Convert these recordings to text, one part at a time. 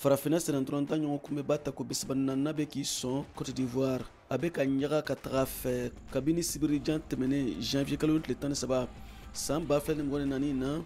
Farafinna sennantolatan ɲɔgɔn kunbɛnba tako 34nan bɛ k'i sɔn Côte d'Ivoire. A bɛ ka ɲaga ka taga fɛ kabini sibirijan tɛmɛnen janvier kalo tile 13 san 2024 na.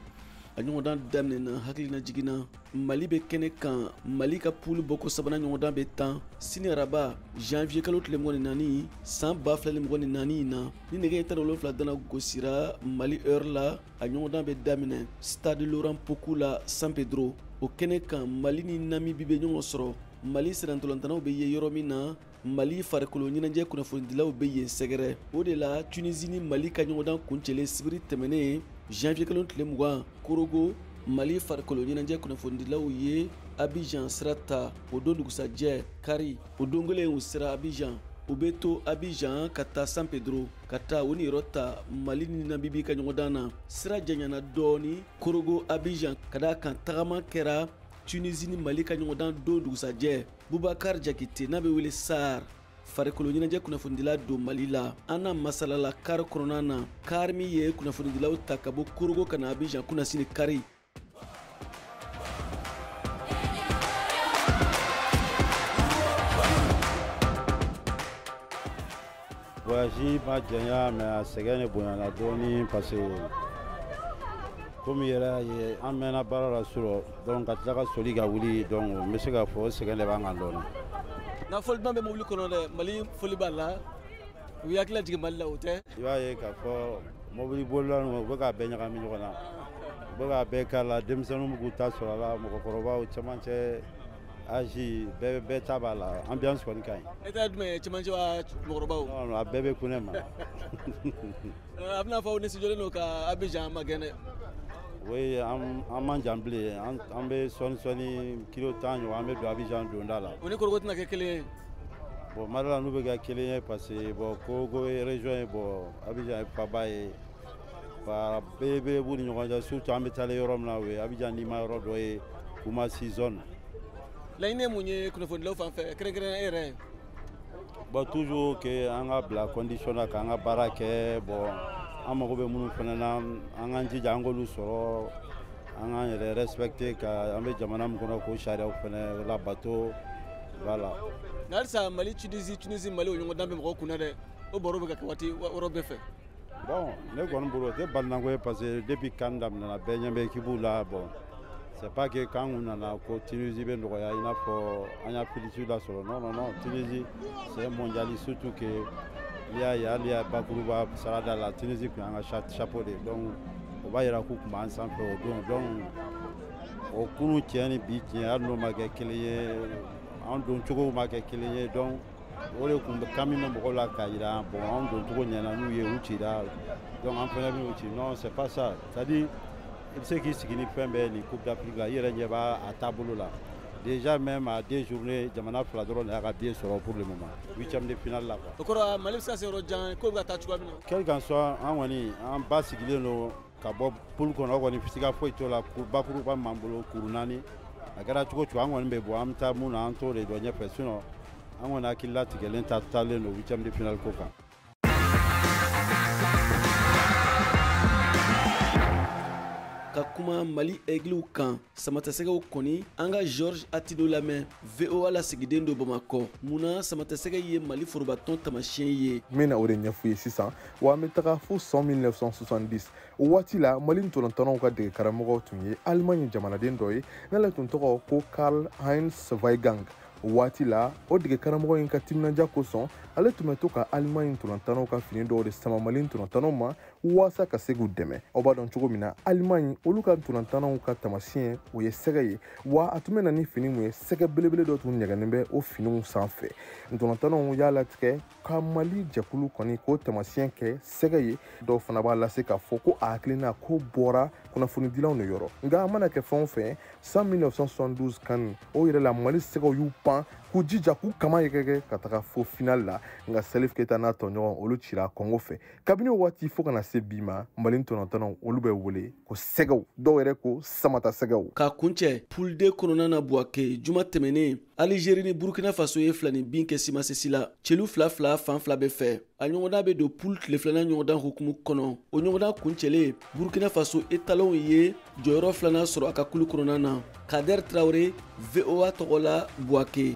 A ɲɔgɔndan daminɛna hakilina jiginna. Mali bɛ kɛnɛ kan. Mali ka poule bɔko sabanan ɲɔgɔndan bɛ tan sini araba janvier kalo tile 24 san 2024 na. Ni nɛgɛ 17 dana gosira Mali heure la, a ɲɔgɔndan bɛ daminɛ stade Laurent Pokou la San Pedro. O kɛnɛ kan, Mali ni Namibi bɛ ɲɔgɔn sɔrɔ. Mali sennantolatannaw bɛ ye yɔrɔ min na, Mali farikolo ɲɛnajɛ kunnafonidilaw bɛ yen sɛgɛrɛ. O de la, Tunisie ni Mali ka ɲɔgɔndan kuncɛlen sibiri tɛmɛnen janvier kalo tile 20 Korogo, Mali farikolo ɲɛnajɛ kunnafonidilaw ye Abidjan sira ta o don dugusajɛ kari. O don kelen u sera Abidjan. U bɛ to Abidjan ka taa San Pedro ka taa o niyɔrɔ ta Mali ni Namibi ka ɲɔgɔndan na. Sira janyana dɔɔni Korogo Abidjan ka d'a kan tagama kɛra Tunisie ni Mali ka ɲɔgɔndan don dugusajɛ. Bubakar Jakite n'a bɛ wele Sar, farikolo ɲɛnajɛ kunnafonidila don Mali la, an n'a masalala kari kɔnɔna na. Kari min ye kunnafonidilaw ta ka bɔ Korogo ka na Abidjan kunnasini kari. Voyage ma janya, mais a sɛgɛn de bonyana dɔɔni, parce que komi yɛrɛ ye an mɛnna baara la surɔ, donc ka tila ka soli ka wuli, donc n bɛ se k'a fɔ o sɛgɛn de b'an kan dɔɔni. Nka fɔli duman bɛ mobili kɔnɔ dɛ, Mali fɔli b'a la, u y'u hakili lajigin Mali la, o tɛ? I b'a ye k'a fɔ mobili bolila ninnu, u bɛ k'a bɛɛ ɲagami ɲɔgɔn na, u bɛ k'a bɛɛ k'a la. Denmisɛnninw bɛ k'u ta sɔrɔ a la, mɔgɔkɔrɔbaw, cɛmancɛ âge bɛɛ, bɛɛ ta b'a la. Ambiance kɔni ka ɲi. E ta ye jumɛn ye, cɛmancɛ wa mɔgɔkɔrɔbaw? Non non, a bɛɛ bɛ kun ne ma. A bɛna fɔ aw nisɔndiyalen don ka Abidjan magɛn dɛ. Oui, an man jan bilen, an bɛ sɔɔni sɔɔni kilo 10 ɲɔgɔn, an bɛ don Abidjan donda la. O ni Korogo tɛna kɛ kelen ye? Bon, mali la n'u bɛ kɛ kelen ye, parce que bon, Korogo ye région ye, bon, Abidjan ye faba ye. Ba belebele b'u ni ɲɔgɔn cɛ, surtout an bɛ taalen yɔrɔ min na, o ye Abidjan nima yɔrɔ dɔ ye, Koumassi zone. Laɲini ye mun ye kunnafonidilaw fan fɛ, kɛrɛnkɛrɛnnenya e yɛrɛ? Bon, toujours que an ka bila condition na k'an ka baara kɛ. Bon, an mago bɛ minnu fana na, an k'an jija an k'olu sɔrɔ, an k'an yɛrɛ respecter, ka an bɛ jamana min kɔnɔ k'o sariyaw fana labato, voilà. Nka halisa Mali Tunisie, Tunisie Mali, o ɲɔgɔndan bɛ mɔgɔw kunna dɛ, o baro bɛ ka kɛ waati yɔrɔ bɛɛ fɛ. Bon, ne kɔni bolo o tɛ balinako ye, parce que depuis CAN daminɛna, bɛɛ ɲɛ bɛ équipe la. Bon, c'est pas que quand on nana ko Tunisie bɛ nɔgɔya i n'a fɔ an y'a félicité lasɔrɔ. Non non non, Tunisie c'est un mondialiste, surtout que n'i y'a ye hali bakuruba sarada la, Tunisie tun y'an ka chapeau de ye, donc o b'a yira k'u tun b'an sanfɛ o don. Donc o kunu tiɲɛ ni bi tiɲɛ, hali n'o ma kɛ kelen ye, an don cogow ma kɛ kelen ye, donc o de tun bɛ kami bɛ mɔgɔw la k'a yira bon, an don cogo ɲɛna n'u ye, u cira, donc an fana bɛn'u ci. Non, c'est pas ça, c'est à dire i bɛ se k'i sigi ni fɛn bɛɛ nin Coupe d'Afrique la, i yɛrɛ ɲɛ b'a a taabolo la. Déjà même à 2 journées, jamana fila dɔrɔn de y'a ka billet sɔrɔ pour le moment, huitième de finale la quoi. O kɔrɔ Mali bɛ se ka se yɔrɔ jan ko bɛ ka taa cogoya min na. Quel qu'en soit, an kɔni an ba sigilen don ka bɔ poule kɔnɔ, o kɔni siga foyi t'o la. Bakuruba min b'an bolo, kuru 4, a kɛra cogo o cogo, an kɔni bɛ bɔ, an bɛ taa mun na, an t'o de dɔn ɲɛfɛ, sinon an kɔni hakili latigɛlen ta taalen don huitième de finale ko kan. Ka kuma Mali Aigles kan, samatasɛgɛw kɔni, an ka Georges Atido lamɛn, VOA lasigiden don Bamakɔ. Munna samatasɛgɛ ye Mali forobatɔn taamasiyɛn ye? N bɛna o de ɲɛf'u ye sisan. Wa an bɛ taga fo san 1970. O waati la, Mali ntolantannaw ka dege karamɔgɔ tun ye Allemagne jamanaden dɔ ye, n'ale tun tɔgɔ ko Karl Heinz Weigang. O waati la, o dege karamɔgɔ in ka timinandiya kosɔn, ale tun bɛ to ka Allemagne ntolantannaw ka fini dɔw de sama Mali ntolantannaw ma walasa ka se k'u dɛmɛ. Aw b'a dɔn cogo min na, Allemagne olu ka ntolantannaw ka taamasiyɛn o ye sɛgɛ ye, wa a tun bɛ na ni fini mun ye, sɛgɛ belebele dɔ tun ɲɛgɛnnen bɛ o finiw sanfɛ. Ntolantannaw y'a latigɛ ka Mali jɛkulu kɔni k'o taamasiyɛn kɛ sɛgɛ ye. Dɔw fana b'a lase k'a fɔ ko a hakilina ko bɔra kunnafonidilaw de yɔrɔ. Nka a mana kɛ fɛn o fɛn, san 1972 kan o yɛrɛ la, Mali sɛgɛw y'u pan k'u jija k'u kama yɛgɛgɛ ka taga fo final la. Nka Salif Keita n'a tɔɲɔgɔn olu cira Kɔngo fɛ. Kabini o waati fo ka na se se bi ma, Mali ntolantanaw olu bɛ wele ko sɛgɛw, dɔw yɛrɛ ko samata sɛgɛw. K'a kuncɛ, poule D kɔnɔna na Buwake, juma tɛmɛnen, Algérie ni Burkina Faso ye 2-0 kɛ Simasesi la, celu 2-2 fan fila bɛɛ fɛ. A ɲɔgɔndan bɛ don poule tile filanan ɲɔgɔndan hukumu kɔnɔ. O ɲɔgɔndan kuncɛlen, Burkina Faso étalon ye jɔyɔrɔ filanan sɔrɔ a ka kulu kɔnɔna na. Kader Traoré, VOA tɔgɔ la, Buwake.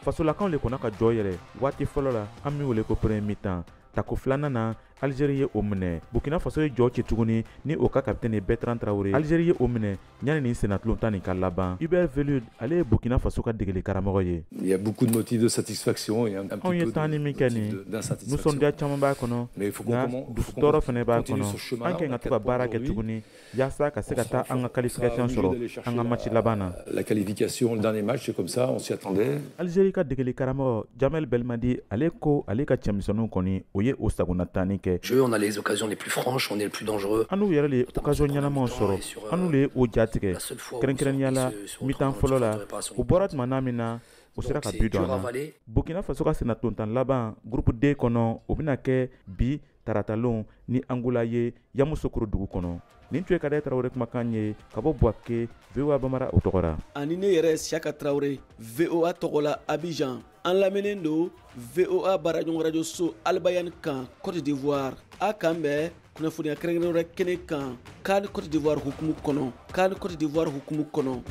Fasolakaw le kɔnna ka jɔ yɛrɛ waati fɔlɔ la, an min wele ko premier mi-temps. Tako filanan na, Algérie ye o minɛ. Burkina Faso ye jɔ ci tuguni ni o ka capitaine Bertrand Traoré. Algérie ye o minɛ yanni nin sennatulon tan nin ka laban. Hubert Velud, ale ye Burkina Faso ka degeli karamɔgɔ ye. Il y a beaucoup de motifs de satisfaction et un petit Anw ye peu tan ni min kɛ nin, d'insatisfaction. Nisɔndiya caman b'a kɔnɔ, nka dusutɔɔrɔ fana b'a kɔnɔ. An kan ka to ka baara kɛ tuguni yaasa ka se ka taa an ka qualification sɔrɔ an ka match laban na. La qualification, le dernier match, c'est comme ça, on s'y attendait. Algérie ka degeli karamɔgɔ Jamel Belmadi, ale ko ale ka cɛmisɛnninw kɔni, o ye o sagona tanni kɛ. Jeu, on a les occasions les plus franches, on est le plus dangereux. An n'u yɛrɛ le occasion ɲɛnamaw sɔrɔ, an n'u le ye o jatigɛ, kɛrɛnkɛrɛnnenya la mi-temps fɔlɔ la. U bɔra tuma n'a min na, u sera ka but don an na. Burkina Faso ka sennatontan laban groupe D kɔnɔ, o bɛna kɛ bi taratalon ni Angola ye Yamoussoukro dugu kɔnɔ. Nin tun ye Kader Traoré kumakan ye ka bɔ Buwake, VOA Bambara o tɔgɔ la. Ani ne yɛrɛ Siaka Traoré, VOA tɔgɔ la, Abidjan. An lamɛnnen don VOA baaraɲɔgɔn radio so Albayan kan, Côte d'Ivoire. A kan bɛn kunnafoniya kɛrɛnkɛrɛn wɛrɛ kɛnɛ kan, CAN Côte d'Ivoire hukumu kɔnɔ, CAN Côte d'Ivoire hukumu kɔnɔ.